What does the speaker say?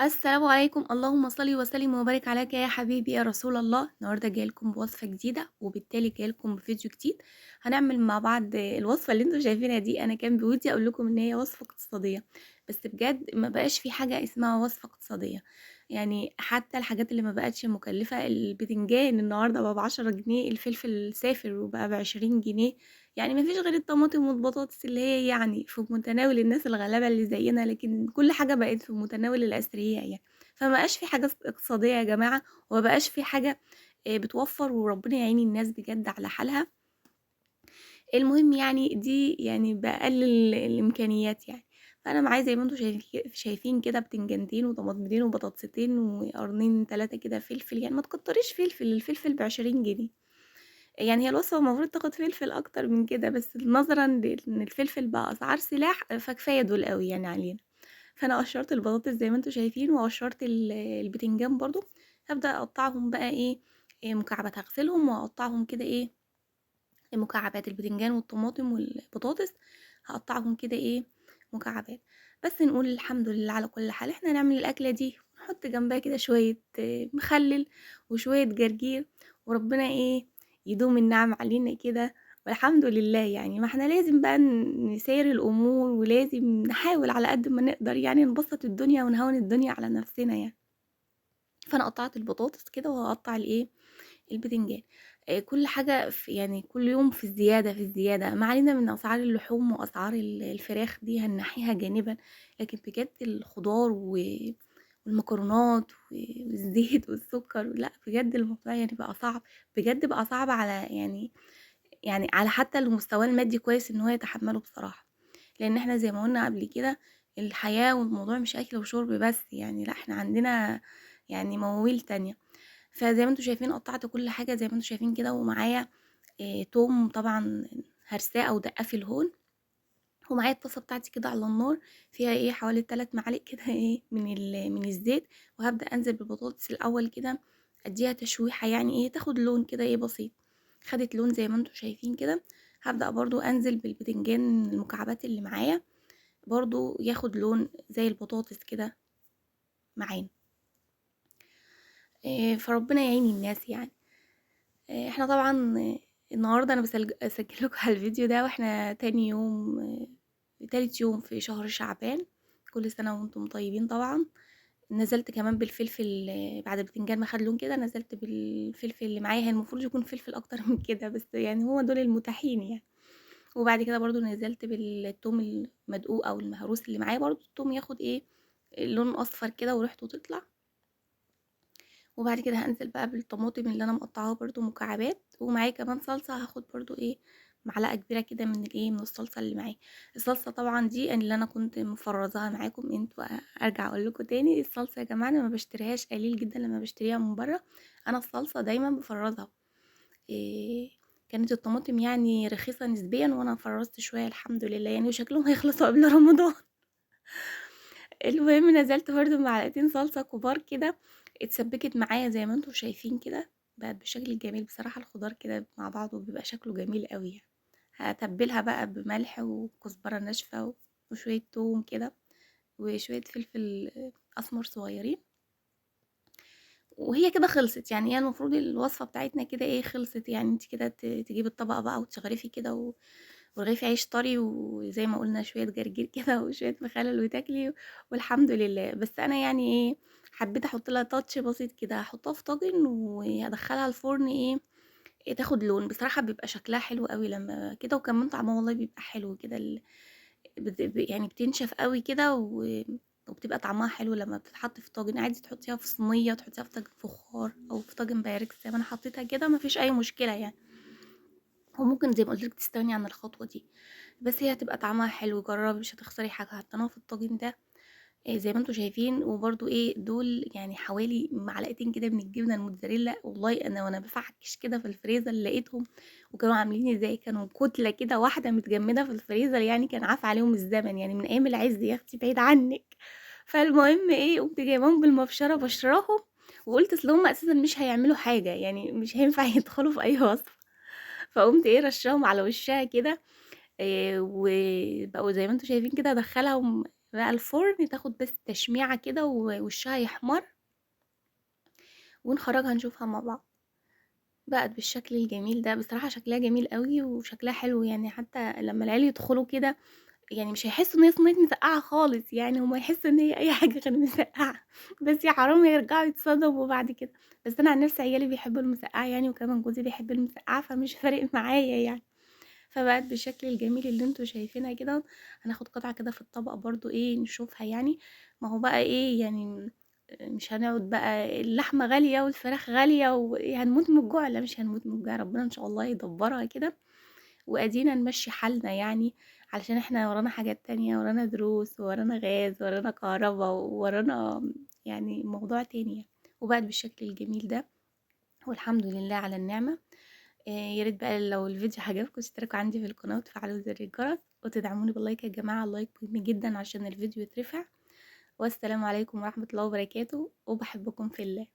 السلام عليكم، اللهم صل وسلم وبارك عليك يا حبيبي يا رسول الله. النهارده جاية لكم بوصفه جديدة، وبالتالي جاية لكم بفيديو جديد. هنعمل مع بعض الوصفة اللي انتم شايفينها دي. انا كان بودي اقول لكم ان هي وصفه اقتصادية، بس بجد ما بقاش في حاجة اسمها وصفه اقتصادية. حتى الحاجات اللي ما بقتش مكلفة، البتنجان النهارده بقى ب10 جنيه، الفلفل سافر وبقى ب20 جنيه. ما فيش غير الطماطم والبطاطس اللي هي في متناول الناس الغلابة اللي زينا، لكن كل حاجة بقت في متناول الأثرياء. فما بقاش في حاجة اقتصادية يا جماعة، وما بقاش في حاجة، بتوفر، وربنا يعين الناس بجد على حالها. المهم دي بأقل الإمكانيات. فأنا معايا زي ما انتم شايفين كده بتنجانتين وطماطمتين وبطاطستين وقرنين 3 كده فلفل. ما تكتريش فلفل، الفلفل ب20 جنيه. هي الوصفة المفروض تاخد فلفل أكتر من كده، بس نظراً لإن الفلفل بقى أسعار سلاح، فكفاية دول قوي علينا. فأنا قشرت البطاطس زي ما انتم شايفين، وقشرت البتنجان برضو. هبدأ أقطعهم بقى مكعبات، هغسلهم وأقطعهم كده مكعبات. البتنجان والطماطم والبطاطس هقطعهم كده مكعبات. بس نقول الحمد لله على كل حال. احنا هنعمل الأكلة دي ونحط جنبها كده شوية مخلل وشوية جرجير، وربنا يدوم النعم علينا كده، والحمد لله. ما احنا لازم بقى نسير الأمور، ولازم نحاول على قد ما نقدر نبسط الدنيا ونهون الدنيا على نفسنا. فأنا قطعت البطاطس كده وهقطع البتنجان. كل حاجة في كل يوم في الزيادة، في الزيادة. ما علينا من أسعار اللحوم وأسعار الفراخ دي هنحيها جانبا، لكن بجد الخضار والمكرونات والزيت والسكر، لا بجد الموضوع بقى صعب، بجد بقى صعب على على حتى المستوى المادي كويس ان هو يتحمله بصراحة. لان احنا زي ما قلنا قبل كده الحياة والموضوع مش اكل وشرب بس، لا احنا عندنا مواويل تانية. فزي ما انتم شايفين قطعت كل حاجة زي ما انتم شايفين كده، ومعايا، توم طبعا هرساه او دقاه في الهون، ومعايا الطاسه بتاعتي كده على النار فيها حوالي 3 معالق كده من الزيت. وهبدا انزل بالبطاطس الاول كده، اديها تشويحه، تاخد لون كده بسيط. خدت لون زي ما انتم شايفين كده. هبدا برضو انزل بالبتنجان المكعبات اللي معايا برضو ياخد لون زي البطاطس كده معانا. فربنا يعين الناس. احنا طبعا النهارده انا بسجل لكم على الفيديو ده واحنا تالت يوم في شهر شعبان. كل سنة وانتم طيبين. طبعا نزلت كمان بالفلفل، بعد البتنجان ما خد لون كده نزلت بالفلفل اللي معايا. هي المفروض يكون فلفل اكتر من كده، بس هو دول المتاحين. وبعد كده برضو نزلت بالثوم المدقوق او المهروس اللي معايا، برضو الثوم ياخد لون اصفر كده وريحته تطلع. وبعد كده هنزل بقى بالطماطم اللي انا مقطعاها برضو مكعبات، ومعايا كمان صلصه. هاخد برضو معلقه كبيرة كده من الصلصه اللي معايا. الصلصه طبعا دي اللي انا كنت مفرزاها معاكم انتوا، ارجع اقول لكم تاني الصلصه يا جماعة انا ما بشتريهاش، قليل جدا لما بشتريها من بره. انا الصلصه دايما بفرزها. كانت الطماطم رخيصة نسبيا، وانا فرزت شوية الحمد لله وشكلهم هيخلصوا قبل رمضان. المهم نزلت برضو معلقتين صلصه كبار كده، اتسبكت معايا زي ما انتم شايفين كده، بقت بشكل جميل بصراحة. الخضار كده مع بعضه بيبقى شكله جميل قوي. هتبلها بقى بملح وكزبره ناشفة وشوية توم كده وشوية فلفل اسمر صغيرين، وهي كده خلصت. هي المفروض الوصفة بتاعتنا كده خلصت. انت كده تجيبي الطبقة بقى وتشغرفي كده ورغيف عيش طري، وزي ما قلنا شوية جرجير كده وشوية مخلل وتاكلي والحمد لله. بس انا حبيت احط لها تاتش بسيط كده، هحطها في طاجن وهدخلها الفرن تاخد لون. بصراحة بيبقى شكلها حلو قوي لما كده، وكمان طعمها والله بيبقى حلو كده. بتنشف قوي كده وبتبقى طعمها حلو لما بتتحط في طاجن. عادي تحطيها في صينية، تحطيها في طاجن فخار او في طاجن بايركس زي ما انا حطيتها كده، مفيش اي مشكلة. وممكن زي ما قلت لك تستغني عن الخطوة دي، بس هي هتبقى طعمها حلو. جربي مش هتخسري حاجة. حطيناها في الطاجن ده زي ما انتم شايفين. وبرده دول حوالي معلقتين كده من الجبنة الموتزاريلا. والله انا وانا بفعكش كده في الفريزر لقيتهم، وكانوا عاملين ازاي، كانوا كتلة كده واحدة متجمده في الفريزر، كان عافى عليهم الزمن من ايام العز يا اختي بعيد عنك. فالمهم قمت جايباهم بالمبشره بشراهم، وقلت اصل هم اساسا مش هيعملوا حاجة، مش هينفع يدخلوا في اي وصفه. فقمت رشاهم على وشها كده، وبقوا زي ما انتم شايفين كده. ادخلهم بقى الفرن تاخد بس تشميعة كده ووشها يحمر، ونخرجها نشوفها مع بعض. بقت بالشكل الجميل ده، بصراحة شكلها جميل أوي وشكلها حلو، يعني حتى لما العيال يدخلوا كده يعني مش هيحسوا إن هي صينية مسقعة خالص، يعني هُم هيحسوا إن هي أي حاجة غير مسقعة، بس يا حرام هيرجعوا يتصدموا بعد كده. بس أنا عن نفسي عيالي بيحبوا المسقعة يعني، وكمان جوزي بيحب المسقعة، فمش فارق معايا يعني. فبقت بالشكل الجميل اللي أنتم شايفينها كده. هناخد قطعة كده في الطبق برضه إيه نشوفها يعني، ما هو بقى إيه يعني مش هنقعد بقى اللحمة غالية والفراخ غالية وهنموت من الجوع، لا مش هنموت من الجوع، ربنا إن شاء الله يدبرها كده وأدينا نمشي حالنا يعني، علشان إحنا ورانا حاجات تانية، ورانا دروس وورانا غاز ورانا كهربا وورانا يعني موضوع تاني يعني. وبقت بالشكل الجميل ده، والحمد لله على النعمة. يا ريت بقى لو الفيديو عجبكم تشتركوا عندي في القناة وتفعلوا زر الجرس وتدعموني بال like يا جماعة، ال like مهم جدا عشان الفيديو يترفع. والسلام عليكم ورحمة الله وبركاته، وبحبكم في الله.